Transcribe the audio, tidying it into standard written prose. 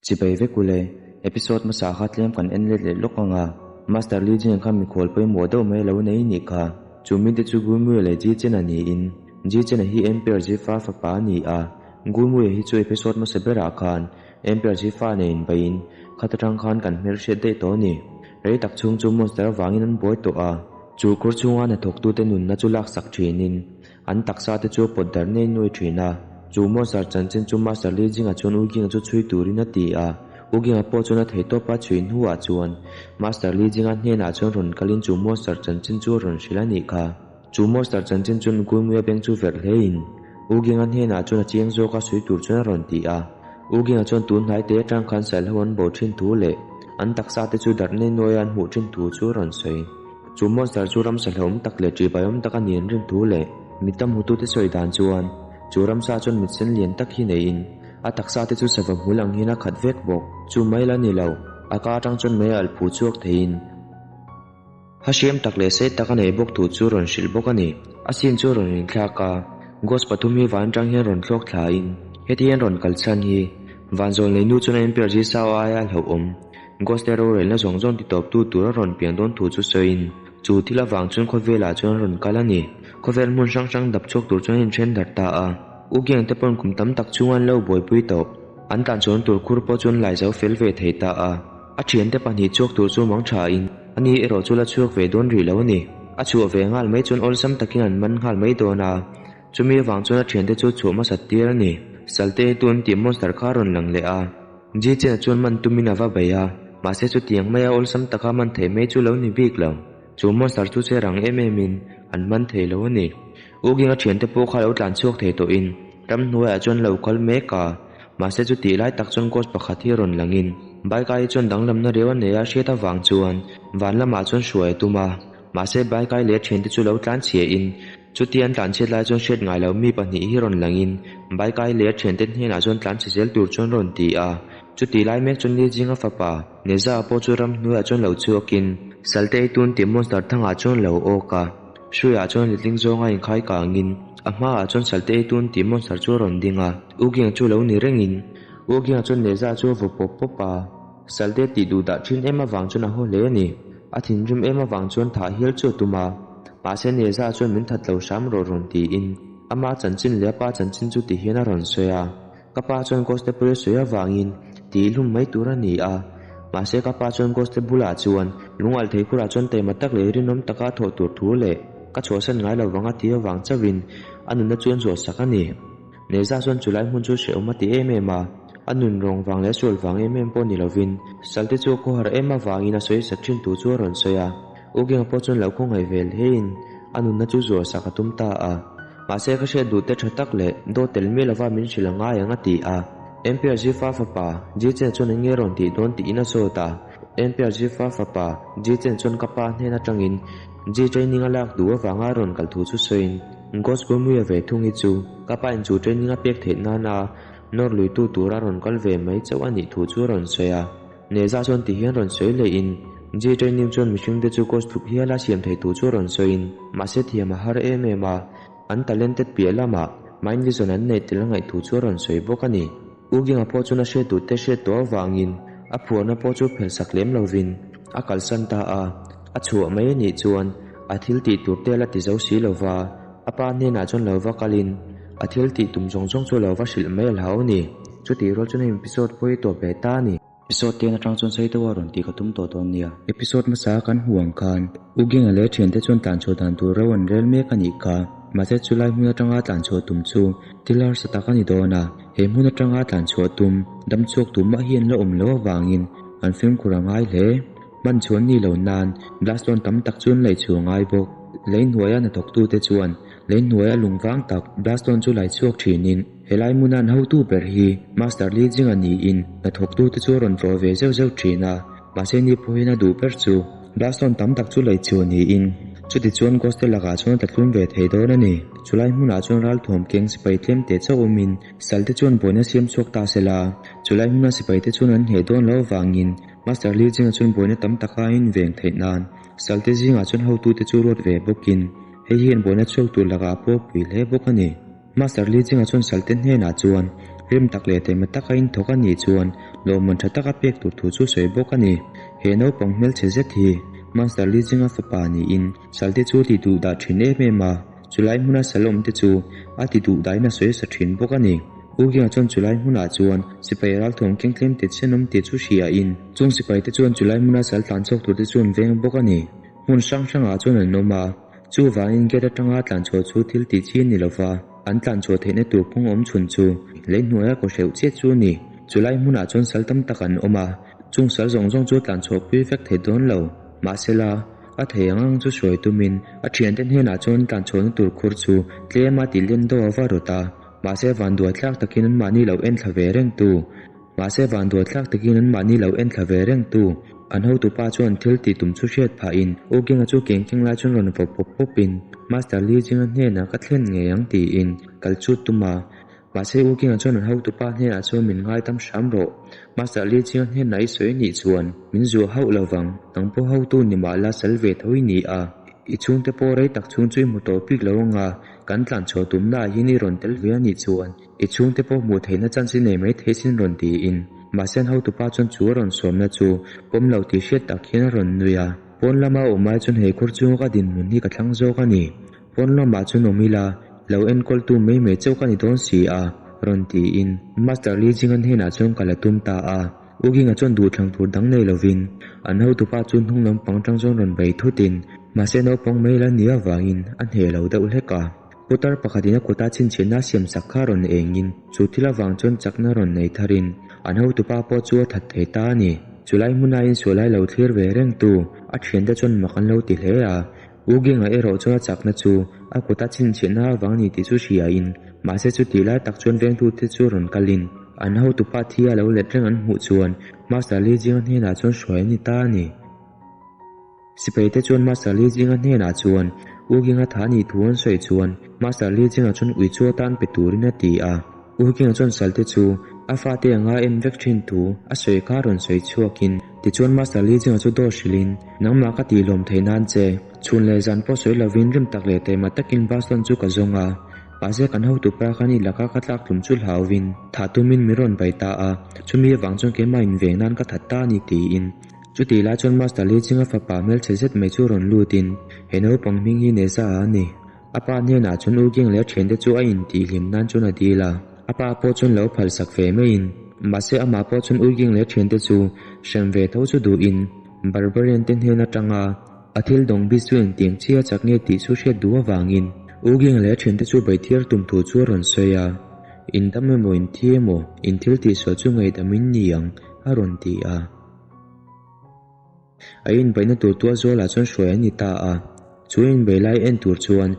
Chibai vek ule, episode hmasa kha tlem kan en let leh lawk ang a, Master Li Jing kha mikhual pawimawh deuh mai lo nei nih kha. Chu mite chu Gurmuia leh Ji Chen-a niin, Ji Chen-a hi Emperor Zifa fapa a ni a, Gurmuia hi chu episode hmasa berah khan Emperor Zifa nen inbaiin khat atang khan kan hmelhriat daih tawh a ni. Rei tak chhung chu monster avangin an buai tawh a, chu khur chhunga hnathawktute nunna chu laksak thinin An taksa te chu a pawt darh nei nuai thin a, chu monster chanchin chu Master Li Jinga chuan U Ginga chu chhui turin a ti a, U Ginga pawh chuan a theihtawp a chhui hnuah chuan Master Li Jinga hnenah chuan rawn kalin chu monster chanchin chu a rawn hrilh a nih kha. Chu monster chanchin chuan Guimuia beng chu verh hlein U Ginga hnenah chuan a chiang zawk a sawi tur chuan a rawn ti a, U Ginga chuan tun hnai te atang khan Sailho an bo thin thu leh an taksa te chu darh nei nuaia an hmuh thin thu chu a rawn sawi. Chu monster chu ramsa hlauhawm tak leh ṭihbaiawm tak a ni an rin thu leh mit a hmutute sawi dan chuan chu ramsa chuan mit sen lian tak hi neiin a taksa te chu sava hmul ang hian a khat vek bawk. Chu mai la ni lo, a ka atang chuan mei a alh phu chhuak theiin ha hriam tak leh sei tak a nei bawk thu chu rawn hrilh bawk a ni. A sin chu rawn inthlak a, ghost pathum hi van atang hian rawn thlawk thlain heti hian rawn kal chhan hi vanzawl neinu chuan a inpirh zir sau aia hlauhawm. Ghost te rorelna zawng zawng ti tawptu tura rawn pian dawn thu chu sawiin, chu thil avang chuan khawvelah chuan rawn kal a ni. Khawvel hmun hrang hrang dap chhuak tur chuan a inthen darh ta a. U Giang te pawn kum tam tak chhunga an lo buaipui tawh. An tlan chuan tur khur pawh chuan lai zo fel ve thei ta a. A thiante pahnih chhuak tur chu mang thain, ani erawh chu la chhuak ve dawn rih lo a ni. A chhuah ve nghal mai chuan awlsam takin an man nghal mai dawn a. Chumi avang chuan a thiante chu chhuah hmasat tir a ni. Salte hi tun tih monster kha a rawn lang leh a. Ji Chen-a chuan man tumin a va bei a, mahse chutiang maia awlsam taka man theih mai chu lo ni bik lo. Chu monster chu che rang em emin an man thei lo a ni. U Ginga thiante pawh kha lo tlan chhuak thei tawhin ramhnuaiah chuan lo kal mek a, mahse chutih lai tak chuan ghost pakhat hi rawn langin Baika hi chuan danglamna reu a nei a hriat avang chuan van lamah chuan hruai a tum a, mahse Baikai leh a thiante chu lo tlan chhiahin Chuti an tlanchhiat lai chuan hriat ngai lo mi pahnih hi rawn langin Baikai leh a thiante hnenah chuan tlanchhe zel tur chuan rawn ti a. Chuti lai mek chuan Li Jinga fapa Neza pawh chu ramhnuaiah chuan lo chhuakin Salte ei tun tih monster thangah chuan lo awk a. Hruiah chuan letling zawnga inkhai kangin a hmaah chuan Salte ei tun tih monster chu a rawn ding a. U Ginga chu lo ni rengin U Ginga chuan Neza chu a vaw pawp pawp a. Salte tih duh dah thin em avang chuan a haw hle a ni. A thinrim em avang chuan thah hial chu a tum a. Mahse Neza chuan min that lo hram rawh rawn tiin ama chanchin leh a pa chanchin chu ti hian a rawn sawi a. Ka pa chuan Ghost te pawh a sawi avangin tih hlum mai tur a ni a. Mahse ka pa chuan Ghost te bulah chuan lungalh thei khurah chuan taima tak leh rinawm taka thawh tur thu leh ka chhuahsan ngai lo vang a tih avang chauhin a nunna chu an zuahsak a ni. Neza chuan chulai hmun chu hrehawm a ti em em a, a nun rawng vang leh sual vang em em pawh ni lovin Salte chu a khawhar em avangin a sawi sat thin tu chu a rawn sawi a. U Ginga pawh chuan lo khawngaih vel hleiin a nunna chu zuah sak a tum ta a. Mahse ka hriat duh te tha tak leh dawt tel miah lova min hrilh a ngai ang a ti a. Empire Zifa fapa Ji Chen chuan eng nge rawn tih dawn tiin a zawt a. Empire Zifa fapa Ji Chen chuan ka pa hnen atangin Ji training a lak duh avanga a rawn kal thu chu sawiin Ghost Gurmuia ve thung hi chu ka pa in chu training a pek theih nana nawr luitu tura rawn kal ve mai chauh a nih thu chu a rawn sawi a. Neza chuan ti hian rawn sawi leh in Ji training chuan mihring te chu ghost tluk hiala siam thei tur chu rawn sawi in mahse thiam a har em em a, an talented piah lamah mind vision an neih tel a ngaih thu chu a rawn sawi bawk a ni. U Ginga pawh chuan a hriat duh te hriat tawh avangin a phuarna pawh chu phelh sak lem lovin a kalsan ta a, a chhuah mai a nih chuan a thil tih tur te la ti zo si lova a pa hnenah chuan lo va kalin a thil tih tum zawng zawng chu lo va hrilh mai a hlau a ni. Chutih rual chuan hei episode pawh hi tawp leh ta a ni. Episode ten atang chuan sawi deuha rawn tih ka tum tawh dawn nia. Episode hmasa kan hmu ang khan U Ginga leh thiante chuan tlanchhuah dan tur ro an rel mek a nih kha. Mahse chulai hmun atanga tlanchhuah tum chu thil harsa tak a ni dawn a. He hmun atanga tlanchhuah tum dam chhuak tum mah hi an la awm lo avangin an fimkhur a ngai hle. Hman chhuan ni lo nan blastone tam tak chu an laihchhuah ngai bawk. Lei hnuaia hnathawktute chuan lei hnuaia lungvang tak blastone chu laichhuak thinin Helai hmuna an hotu ber hi Master Li Jinga niin hnathawktute chu a rawn tlawh ve zeuh zeuh thin a, mahse ni pawhin a duh ber chu Blastone tam tak chu lei chhuah niin chutichuan Ghost te lakah chuan a tlatlum ve thei dawn a ni. Chulai hmunah chuan ralthuam keng sipai tlem teh chauh awmin salte chuan buaina siam chhuak ta se la, chulai hmuna sipaite chuan an hneh dawn loh avangin Master Li Jinga chuan buaina tam taka a inveng theih nan salte zingah chuan hotute chu ruat ve bawkin hei hian buaina chhuak tur lakah a pawh pui hle bawk a ni. Master Li Jinga chuan Salte hnenah chuan Rim tak leh taima taka in thawk a nih chuan lawmman tha taka pek tur thu chu sawi bawk a ni. He naupang hmelchhe zet hi Master Li Jinga fapa niin salte chu ti duh dah thin em em a, chulai hmuna sal awm te chu a ti duh dahin a sawi sa thin bawk a ni. U Ginga chuan chulai hmunah chuan sipai ralthuam keng tlem te chen awm tih chu hria in chung sipai te chuan chulai hmuna sal tlan chhuak tur te chu an veng bawk a ni. Hmun hrang hrangah chuan an awm a, chuvangin gate atanga tlan chhuah chu thil tih chi a ni lova, an tlan chhuah theihna tur kawng awm chhun chu lei hnuaia kaw hreuh chiah chu a ni. Chulai hmunah chuan sal tam tak an awm a, chung sal zawng zawng chu tlan chhuah pui vek thei dawn lo. Mahsela, a thei ang ang chu hruai tumin a thiante hnenah chuan tlan chhuahna tur khur chu tlem a tih len deuh a va rawt a, mahse vanduai thlak takin anmahni lo enthla ve reng tu. Mahse vanduathlak takin anmahni lo en thla ve reng tu an hotupa chuan thil tih tum chu hriat phahin U Kinga chu keng keng lai chuan rawn vawp pawp pawpin Master Li Jinga hnenah ka thlen ngei ang tiin kal chu tum a. Mahse U Kinga chuan an hotupa hnenah chuan min ngaitam hram rawh. Master Li Jinga hnenah i sawi nih chuan min zuah hauh lovang, nang pawh hotu ni mah la sal ve tho i ni a, i chhungte pawh rei tak chhung chu i hmu tawh bik lo anga kan tlanchhuah tumnaah hian i rawn tel ve a nih chuan I chhungte pawh hmuh theihna chance i nei mai thei sin rawn tiin mahse an hotupa chuan chu a rawn sawmna chu pawm lo tih hriat tak hian a rawn nui a. Pawn lama awm ai chuan hei khur chunga ka dinhmun hi ka thlang zawk a ni. Pawn lamah chuan awm ila lo enkawltu mai mai chauh ka ni dawn si a rawn tiin Master Li Jinga hnenah chuan ka la tum ta a. U Ginga chuan duhthlang tur dang nei lovin an hotupa chu hnung lampang tang chuan rawn bei thutin mahse naupang mai la nia vangin a hneh lo deuh hlek a. Putar pakhatin a kuta chhinchhiahna a siamsak kha rawn engin chu thil avang chuan chakna rawn nei tharin an hotupa pawh chu a that thei ta a ni. Chulai hmuna insualai lo thlir ve rengtu a thiante chuan mak an lo ti hle a. U Genga erawh chuan a chakna chu a kuta chhinchhiahna avang a ni tih chu hriain mahse chutih lai tak chuan vengtute chu rawn kalin an hotupa thi a lo let reng an hmuh chuan Master Li Jinga hnenah chuan hruai a ni ta a ni. Sipaite chuan Master Li Jinga hnenah chuan U Ginga tha nih thu an sawi chuan Master Li Jinga chuan ui chu atan pe turin a ti a. U Ginga chuan salte chu a fate anga en vek thin thu a sawi kha rawn sawi chhuakin tichuan Master Li Jinga chu dawr hrilhin nangmah ka tih lawm theih nan che chhun leh zan pawh sawi lovin rim tak leh taima takin bus loan chu ka zawng a. Mahse kan hotupa khan i laka ka tlak tlum chu hlauvin thah tumin min rawn bai ta a, chumi avang chuan keimah inveng nan ka that ta a ni tiin Chutih lai chuan Master Li Chinga fapa hmelchhe zet mai chu rawn lutin, He naupang hming hi Neza a ni. A pa hnenah chuan U Ging leh a thiante chu a intihhlim nan chuan a dil a. A pa pawh chuan lo phalsak ve maiin, mahse amah pawh chuan U Ging leh a thiante chu hrem ve tho chu duhin Barbarian te hnen atanga a thil dawng bik chu engtiang chi a chak nge tih chu hriat duh avangin U Ging leh a thiante chu beithir tum thu chu a rawn sawi a. In dam emaw in thi emaw in thil tihsual chu ngaihdam in ni ang a rawn ti a. A inbeihna tur tuah zualah chuan hruai an ni ta a, chu inbeih lai en tur chuan.